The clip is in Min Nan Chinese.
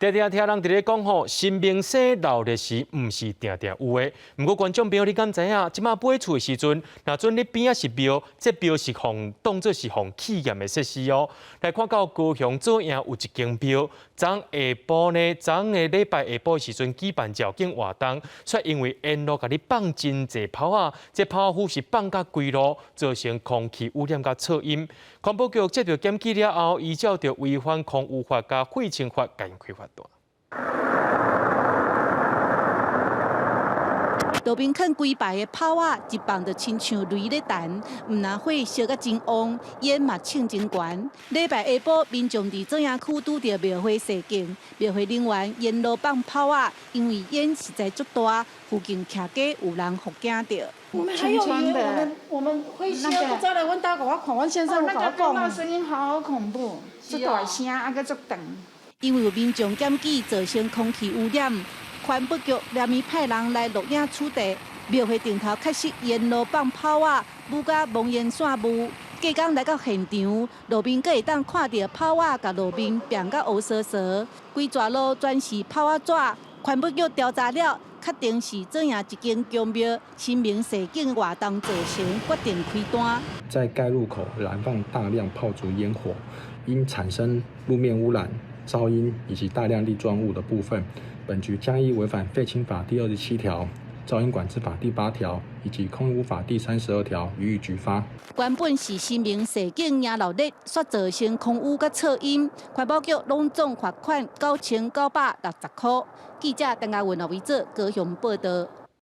定定聽人佇咧講吼，新明星鬧熱時毋是定定有的。毋過觀眾朋友，你敢知影？這馬買厝的時陣，若準你邊仔是廟，這廟是予當做是予試驗的設施哦。來看到高雄左營有一間廟，昨下晡呢，昨个禮拜下晡的時陣舉辦醮敬活動，卻因為沿路共你放真濟炮仔，這炮灰是放甲規路，造成空氣污染佮噪音。環保局接到檢舉了後，依照著違反空污法佮廢清法，共𪜶開罰單。路邊囥規排的炮仔，一放就親像雷咧彈，毋但火燒甲真旺，煙嘛衝真懸。禮拜下晡，民眾佇左營區拄著廟會示警，廟會人員沿路放炮仔，因為煙實在足大，附近徛家有人予驚著。我們還有煙，我們會先不早來阮兜共我看，阮先生有共我講。那個聲音好恐怖，足大聲，啊閣足長。因為有民眾檢舉造成空氣污染，環保局連日派人來錄影取證。廟會頂頭確實沿路放炮仔，霧甲濃煙散霧。隔工來到現場，路邊閣會當看著炮仔共路面變甲烏趖趖，規逝路全是炮仔紙。環保局調查了，確定是左營一間宮廟清明示警活動造成，決定開單。在該路口燃放大量炮竹煙火，因產生路面污染、噪音以及大量粒狀物的部分，本局將依違反廢青法第27條、噪音管制法第8條以及空污法第32條予以舉發。原本是清明示警迎鬧熱，卻造成空污佮噪音，環保局攏總罰款9960塊。記者鄧家文、劉維哲高雄報導。